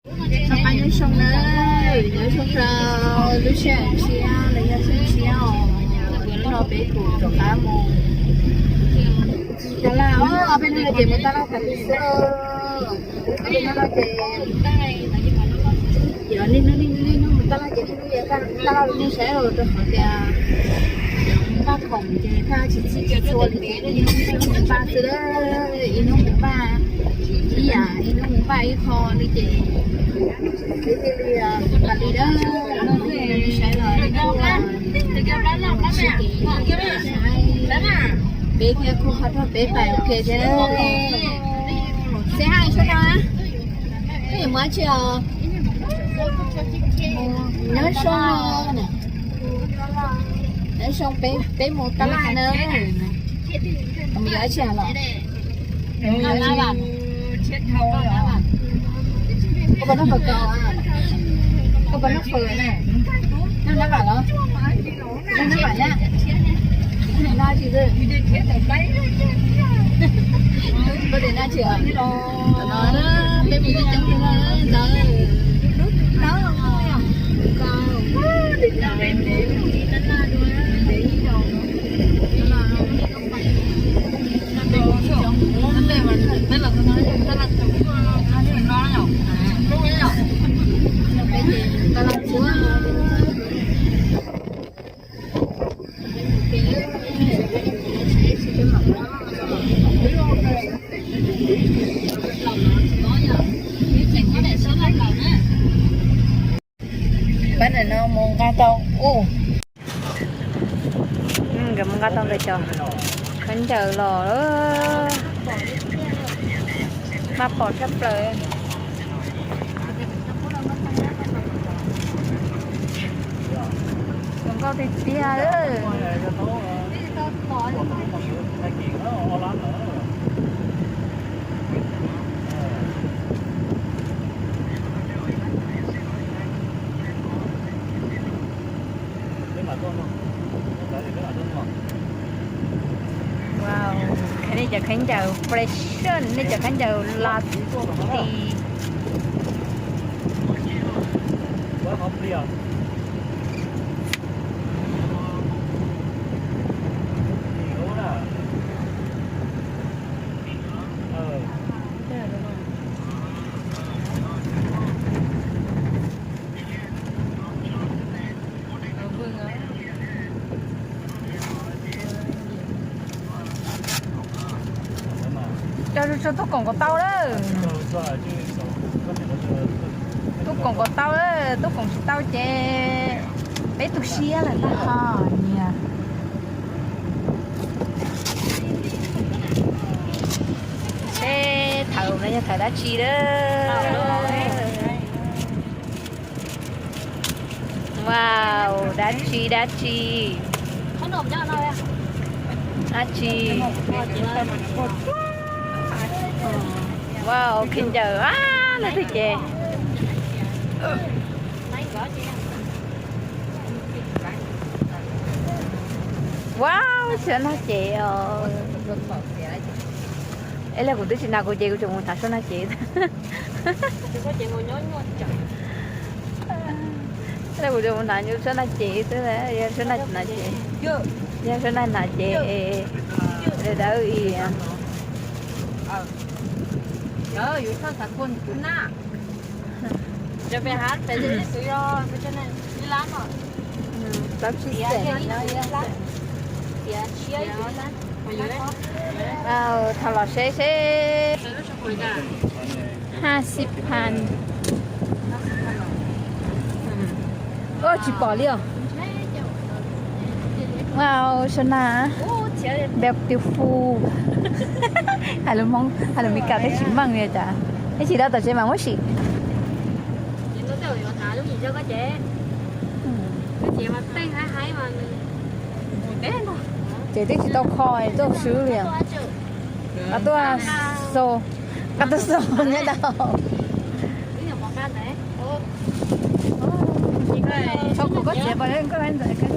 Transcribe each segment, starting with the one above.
Noj qab nyob zoo na, nyob zoo rau lub sij hawm tshiab los yog xyoo tshiab os. Hnub no peb kuj rov qab mus tab laj, ob peb hnub no ces mus tab laj tas li xwb. Ob peb hnub no ces yog niaj hnub niaj hnub niaj hnub mus tab laj ces niaj hnub niaj hnub tab laj rau nej saib los rau qhov tias npaj khoom ces thaj tsis txhij tsis txhua li ces ib hnub mus npaj xwb, ib hnub mus npaj ib yam, ib hnub mus npaj ib qho li ces peb thiaj li tas li dab. Saib los peb thiaj kuj ho rau peb pais ua ke thiab. Say hi seb no, peb yuav mus dab tsi os? Nyob zoo, nyob zoo, peb mus tab laj na. Mus yuav dab tsi los? Koj puas noj fawm ko? Koj puas noj fawm ne? Noj nab vam los? Noj nab vam na. Noj tsis, koj tias noj tsis os? Tam no peb mus coob coob li no ntawd. Pab ntawm no mus nqa tau ub. Nkawd mus nqa tau ntawm cov khaub ncaws los, maj pom tshaj plaws. Zoo nkauj tiag tiag. Wow, nej cov khaub ncaws fashion, nej cov khaub ncaws latino. Cog zus tsuag tub koom kom tau lawm. Tub koom kom tau lawm, tub koom tsis tau ces peb tu siab lawm ntag ho nyias. Seb thaum no yog thaum dab tsi lawm. Wow, dab tsi dab tsi. Dab tsi. Wow, khaub ncaws a, leej twg ces. Wow, suav nag ces os. Es los kuv twb tsis hnav kuv ces kuv tseem mus hnav suav nag ces. Es los kuv tseem mus hnav suav nag ces xwb, yog suav nag hnav ces, yog suav nag hnav ces dawb dawb ib yam. Thaum los seb seb. Haj xib phan. Ua tsis pom li os. Wow, suav nag. Beautiful. Hais lus Hmoob, hais lus Meskas twb tsis meej li cas. Ib tsis dab tom tsev mas muab sim. Ces twb tsis tau kho, tuaj swb li. Qab tuaj xo, qab tuaj xo nyob tau. Tso kuv koj txiav pas koj ntxais koj.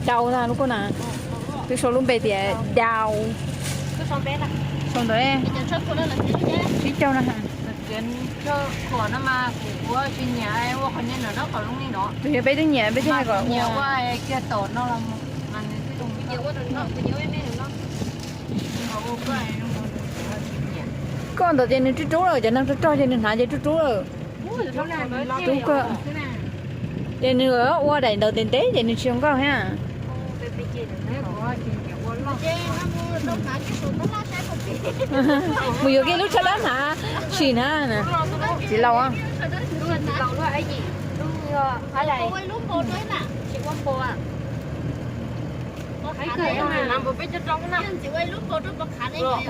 Dau na lub koj na. Twb sau lub npe tias Dau. Thaum ntawd tsib caug na. Tus yog peb twb nyiam, peb twb hais kom ua. Koj ntawd ces nws rub rub lawm, cov neeg rog rog ces nws hnav ces rub rub lawm. Rub kawg. Ces nws ua daim ntawd ntev ntev ces nws tsis zoo nkauj thiab. Mus yuav kiag lub tsho dawb hnav sim na. Txiv laus. Ua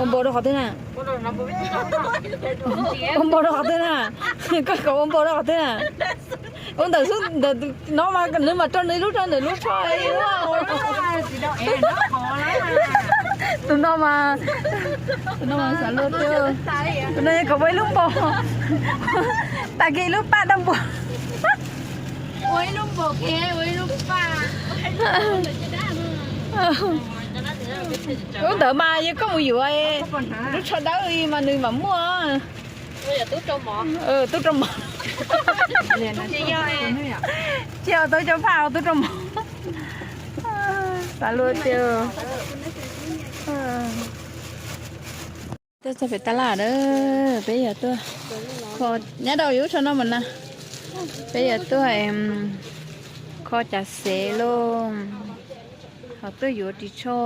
npau rau qhov twg na? Ua npau rau qhov twg na? Koj kom ua npau rau qhov twg na? Ua ntawm xub ntawm no mas nws mam rau nws lub rau ntawm lub tsho. Tus no mas, tus no mas xav luag tiag. Tus no kom ua ib lub npau, tag kiag ib lub paj daj npua. Ub, ntawd mas yog koj mus yuav lub tsho dawb li mas nws mam muaj. Tub rau mov. Tsis yog tub cov phaj, tub rau mov. Xav luag tiag. Tuaj txog pem tab laj na, peb yog tuaj kho, nyob rau yus tsho no mas na, peb yog tuaj kho cav xev lauj, ho tuaj yuav ris tsho.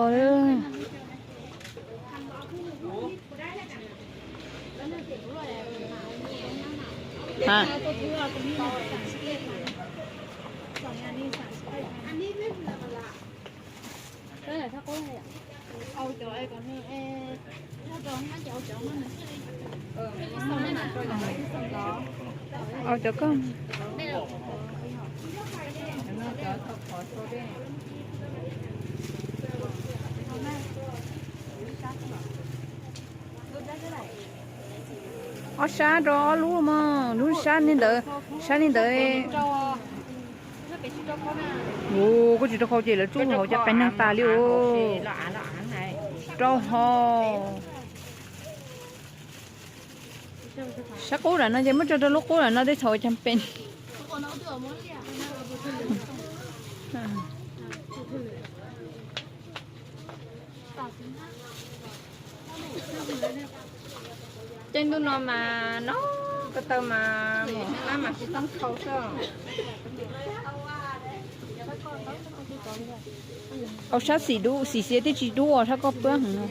Au cov koj. Ob sab rau ob lub mog, lub sab li ntawd, sab li ntawd. Ua koj tsis rau hau ces lawv tsuj hauv cov qe neeg tas li os. Rau hau. Sab qub lam no ces muab tso rau lub qub lam no tej txhaum cas pes. Tej ntuj no mas no ko taw mas mus qab mas tsis txeeb khau xwb. Au sab xim dub, xim xiav twb tsis dub, au sab koj pab heev no.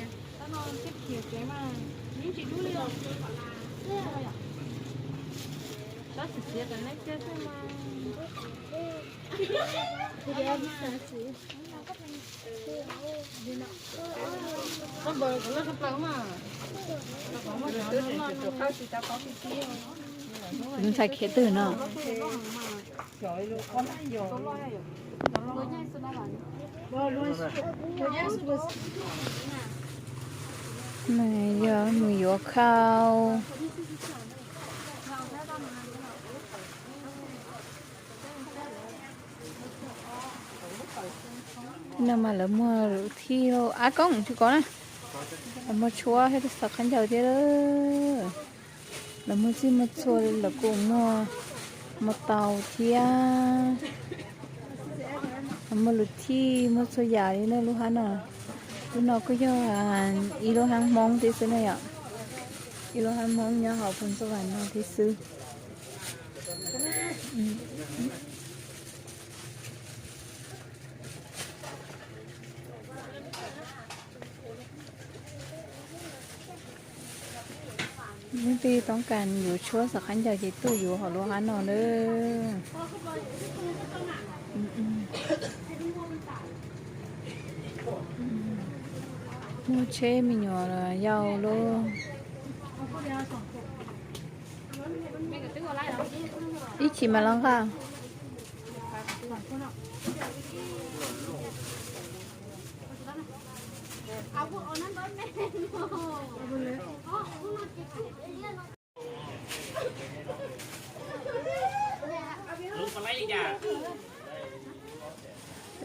Ntxhais khiav twg no? Nws yog mus yuav khau. No mas lawv muag lus thij ab koob tsis kov na. Lawv muag tshuab thiab xav qab ncaws thiab. Lawv muag txij muag txhua, lawv kuj muag, muag tau thiab. Muag lus thij, muag txhua yam li no lub hab no. Lub no kuj yog ib lub hab Hmoob thiab xwb na yom. Ib lub hab Hmoob nyob hauv Phoo Xab Vam no thiab xwb. Leej twg toob kas yuav tshuab xav qab ncaws ces tuaj yuav hauv lub hab no na. Muaj tsheb me nyuam yau lauj. Ib chim mas los nqa.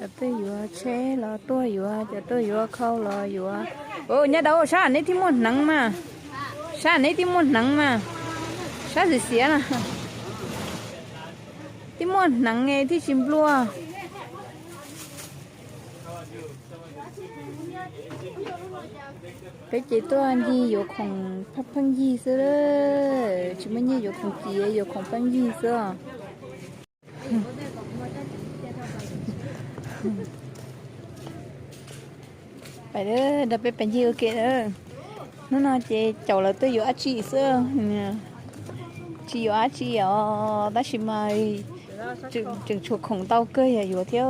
Cov tuaj yuav tsheb los tuaj yuav, cov tuaj yuav khau los yuav. Nyob rau sab neb thiaj muaj hneev mas, sab neb thiaj muaj hneev mas, sab xiav xiav na, thiaj muaj hneev thiaj tsis nplua. Peb ces tuaj ncig yuav khoom pheej yig xwb, tsis muaj nyiaj yuav khoom ciav, yuav khoom pheej yig xwb. Pais nrog peb pais ncig ua ke. Hnub no ces caum lawv tuaj yuav dab tsi xwb, tsis yuav dab tsi os, tab sis mas tseem tshuav khoom ntau kawg yog yuav thiab.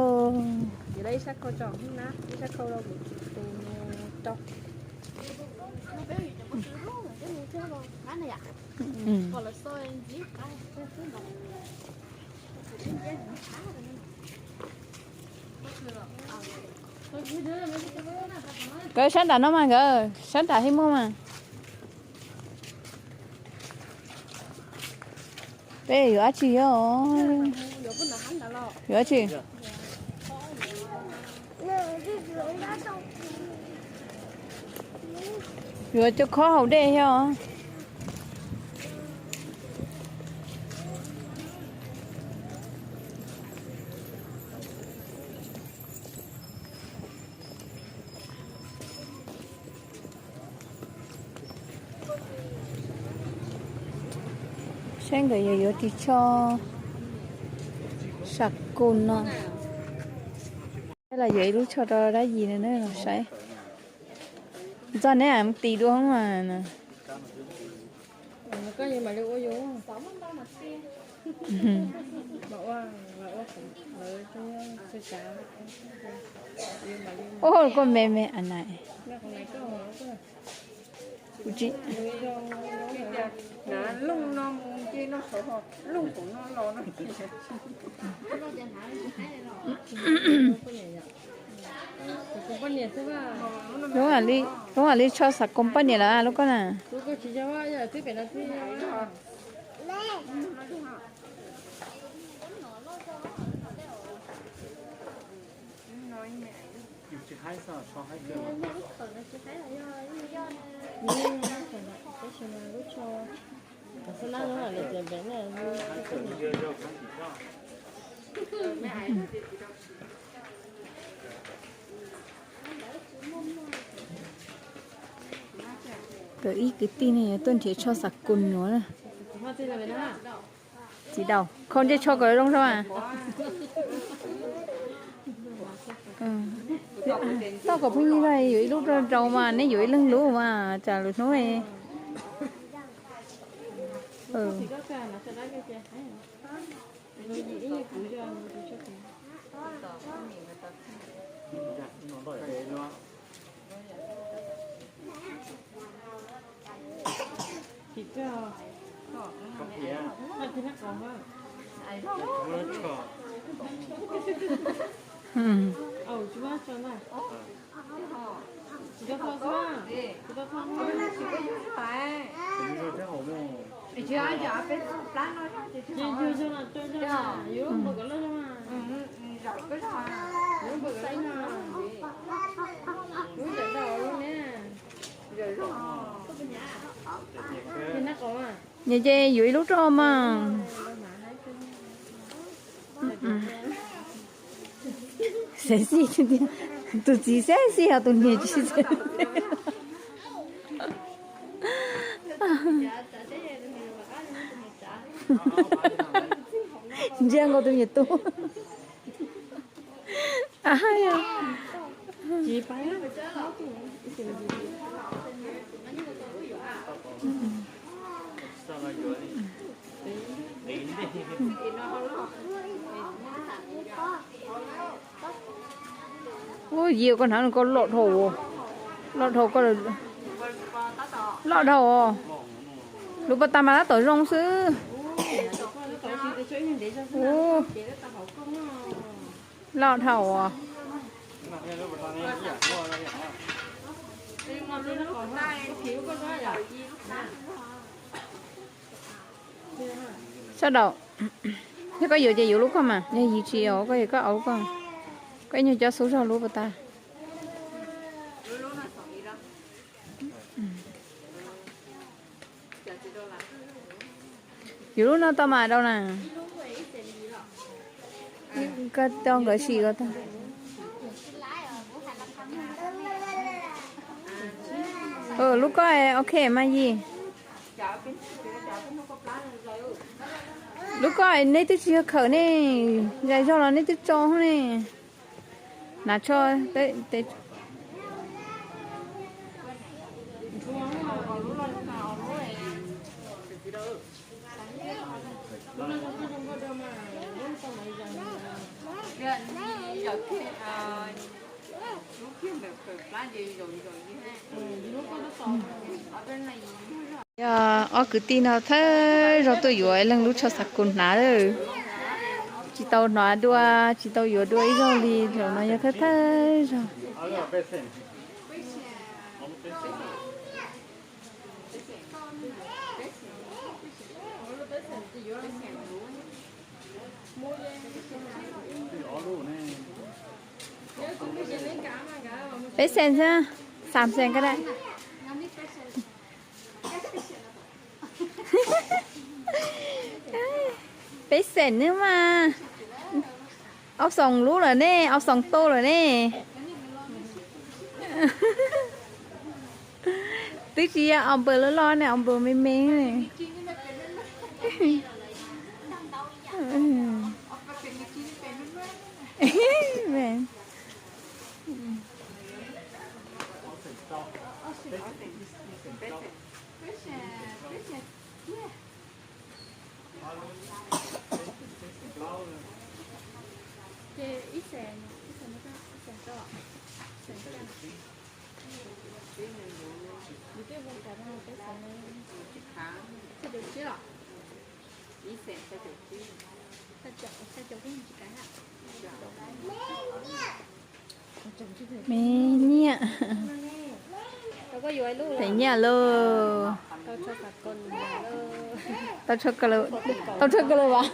Nkawd sab nram no mas, nkawd sab nram thiaj muaj mas. Peb yuav dab tsi os? Yuav dab tsi? Yuav cov khob haus dej thiab os. Saib nkawd yuav yuav ris tsho sa kus no. Los yuav ib lub tsho rau dab yim no na los saib. Txog neb mus tis dua mas. Ua koj me me a na. Lub mam li tsho xav koo poj niam lawm lub koj na. Ib kwv tij ne tuaj nrhiav tsho xav koo nuav na. Txiv daus khau ntsej tsho kom zoo zoo mas. Tau kom phooj ywg, yuav ib lub rau rau mas neb yuav ib leeg lub mas tsam lwm hnub. Nyias ces yuav ib lub rau mas. Xav xij tiag, tus txiv xav xij ho tus niam tsis xav. Ntsia nkaus tus niam tub. Ua, yia koj hnav koj loj dhau, loj dhau, loj dhau. Lub pas tas mas tab tom zoo xwb. Loj dhau. Sab daus, yog koj yuav ces yuav lub koj mas, yog yim tsis yuav koj yuav koj au koj. Koj ib nyuag coj xub zog lub pas tas. Yus lub no tau mas dau na. Koj coj nkawd sim ko tau. Lub koj ok mas Yim. Lub koj neb twb tsis yog khawm ne, zais zog los neb twb tso ne. Hnav tsho. Yog ob kwv tij no thawj zaug tuaj yuav leej lub tsho xav kus hnav. Tsis tau hnav dua, tsis tau yuav dua ib zaug li, zaum no yog thawj thawj zaug. Peb xees xwb, xam xees ko da. Peb xees nawb mas. Au xoom lub lawm ne, au xoom tu lawm ne. Twb tsis yog au npaws loj loj ne, au npaws me me. Me nyiaj. Tes nyiaj lauj. Tau tsho ka law, tau tsho ka law vas,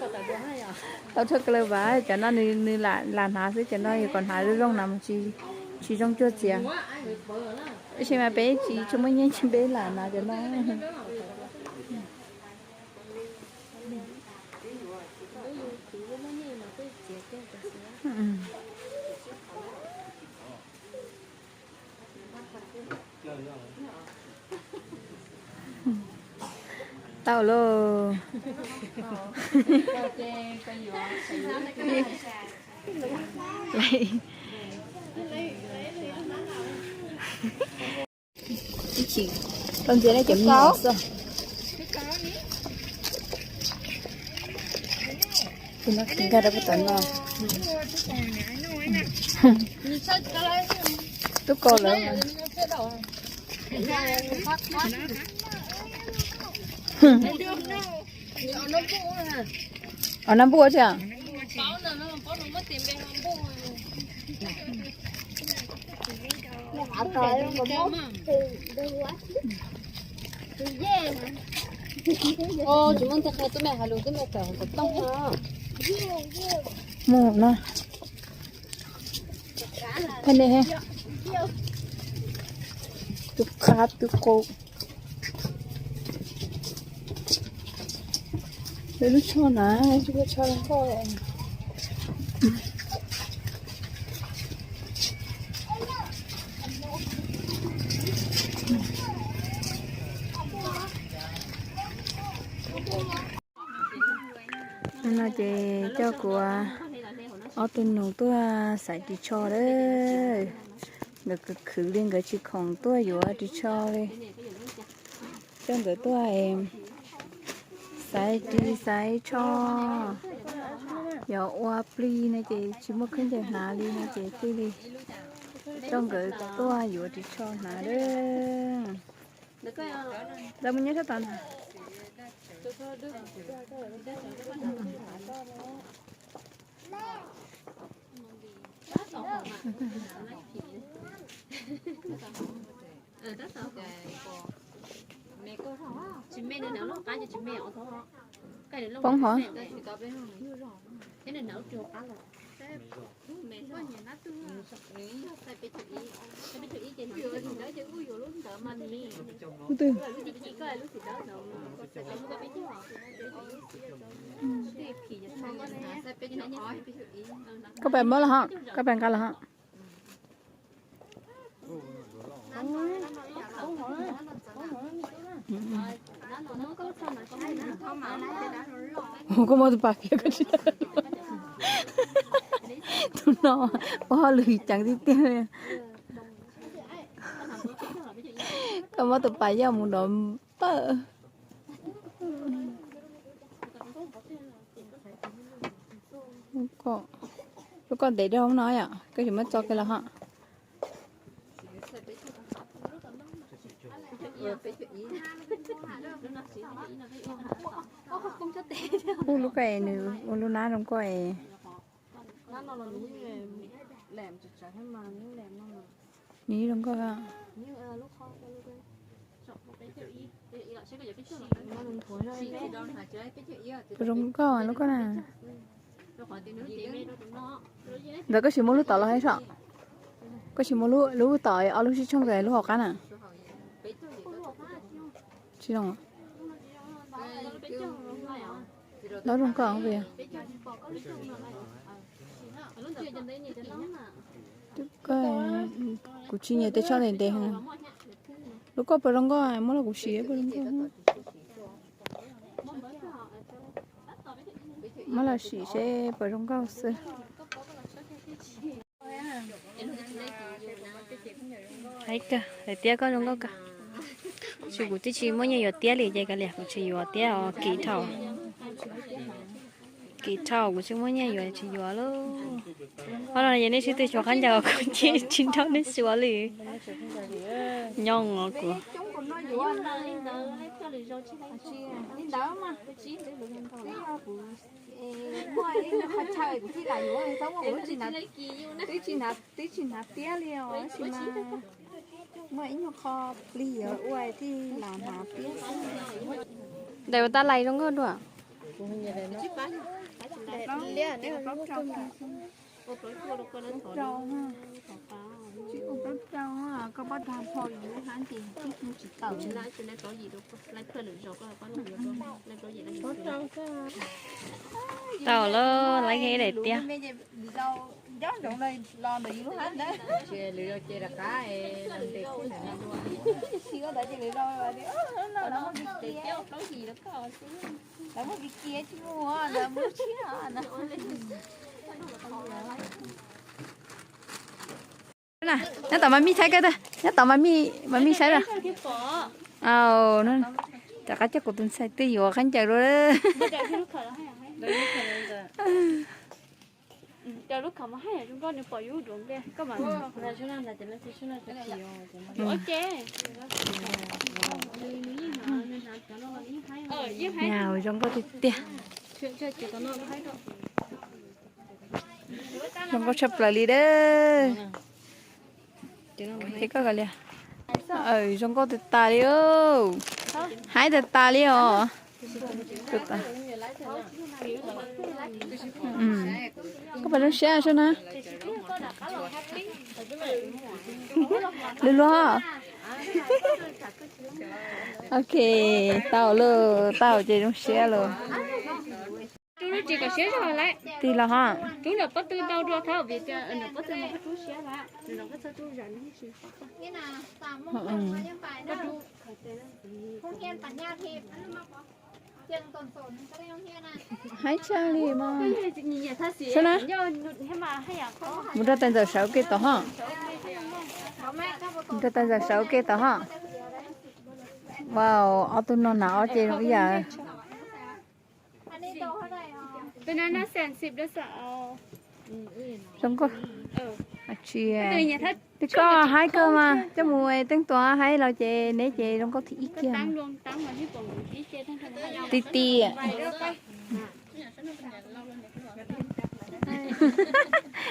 tau tsho ka law vas, cov no nws, nws lam, lam hnav xwb, cov no yus kom hnav zoo zoo na mas tsis, tsis zoo cuag txiav. Tab sis mas peb tsis tshua muaj nyiaj ces peb lam hnav cov no. Tau lauj. Tau ntxiv nej cov me nyuam xwb. Tus no kis nkag rau puag tom no. Tub kau lawm. Os, nab npuj thiab. Tsis muaj nti qhia tub me hais lus, tub me kawm hauv xov tooj no. Mus no. Peb ne, tus qab tus qau. Lub tsho na, lub tsho nkauj. No ces coj kuv ob tug nus tuaj xaiv ris tsho lawm. Nkawd khwv khwv li nkawd tsis khoom tuaj yuav ris tsho li. Coj nkawd tuaj xaiv ris xaiv tsho. Yog ua plig no ces tsis muaj khaub ncaws hnav li no ces thiaj li coj nkawd tuaj yuav ris tsho hnav lawm. Lawv mus nyob sab tod ntag. Poob hov. Ub twg? Koj pais muab los ho, koj pais nqa los ho. Koj muab tus pas piav koj tsis, tus no ua hauj lwm ceev tiag tiag li. Koj muab tus pas yoj mus nrov pawg. Lub koj ntev dhau no yom, koj tsis muab tso kiag los ho. Ub, lub koj es nws ua lub nab zoo nkauj es. Nws zoo nkauj. Puas zoo nkauj lub koj na? Ntawd koj tsis muab lub tom los hais so. Koj tsis muab lub, lub tom ob lub sib tshooj ntawd lub hauv qab na. Tsis zoo. Lub zoo nkauj. Kuv tsis nyiam tej tsho ntev ntev. Lub koj puas zoo nkauj, muab los kuv sim puas zoo nkauj. Muab los sim seb puas zoo nkauj xwb. Hais kawg, hais tiab koj zoo nkauj kawg. Tab sis kuv twb tsis muaj nyiaj yuav tiab li ces kav liam kuv tsis yuav tiab os, kim dhau. Kim dhau kuv tsis muaj nyiaj yuav tsis yuav lauj. Qhov no ces nej sib tw xyuas khaub ncaws kuv ces tsis nrog nej xyuas li. Nyob os kuv. Twb tsis hnav tiab li os, tab sis mas muaj ib nyuag qho plig yuav ua thiaj lam hnav tiab xwb. Daim ua tab lais zoo nkauj dua. Tsis ua plaub rau, koj pob dag nphau yus lub hlab ntes tsis tawm. Tau lawm, laiv daim tiab. Lwm zaus nco ntsoov los ntawm yus lub hlab ntawd. Lwm zaus ces rov qab, lwm zaus ces lwm zaus, lawv muab kiag kiag, lawv muab kiag kiag tsis mus, lawv mus lub tshiab. Nyob tom mas mij saib kawg tag, nyob tom mas mij, mas mij saib lawm. Rov qab coj kuv tus ntxhais twj yuav khaub ncaws dua. Zoo nkauj tiag tiag. Zoo nkauj tshaj plaws li dab. Qhia koj li. Zoo nkauj tas tas li. Haib tas tas li os. Koj pom zoo siab sub na. Lwm luag. Ok, tau lawm, tau ces zoo siab lawm. Tig los ho. Haib tshaj li mas. Sub na. Mus rau tais ntxawm sawv ua ke tod ho. Mus rau tais ntxawm sawv ua ke tod ho. Wow, ob tug no hnav ob ce zoo ib yam. Zoo nkauj. Koj haib kawg mas coj mus teej tuas haib los ces neb ces zoo nkauj thib ib kiag. Ti ti.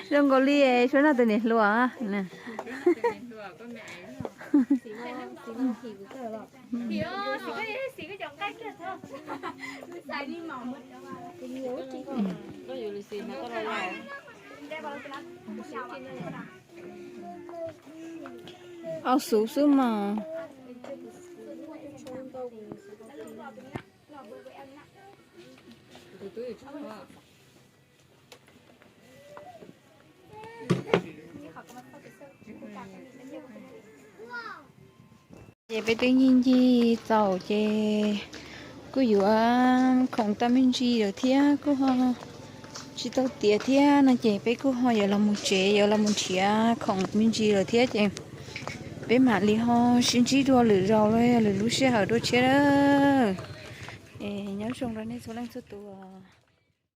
Zoo nkaus li Suab Nag tus niam hluas. Au xub xwb mas. Ces peb twb ncig ncig txaus ces kuj yuav khoom tau me ntsis lawm thiab kuj ho tsis tau tiav thiab no ces peb kuj ho yuav los mus tsev, yuav los mus nrhiav khoom me ntsis lawm thiab ces peb mam li ho sib ntsib dua lwm zaus los yog lwm lub sij hawm dua thiab. Es nyob zoo rau nej txhua leej txhua tus.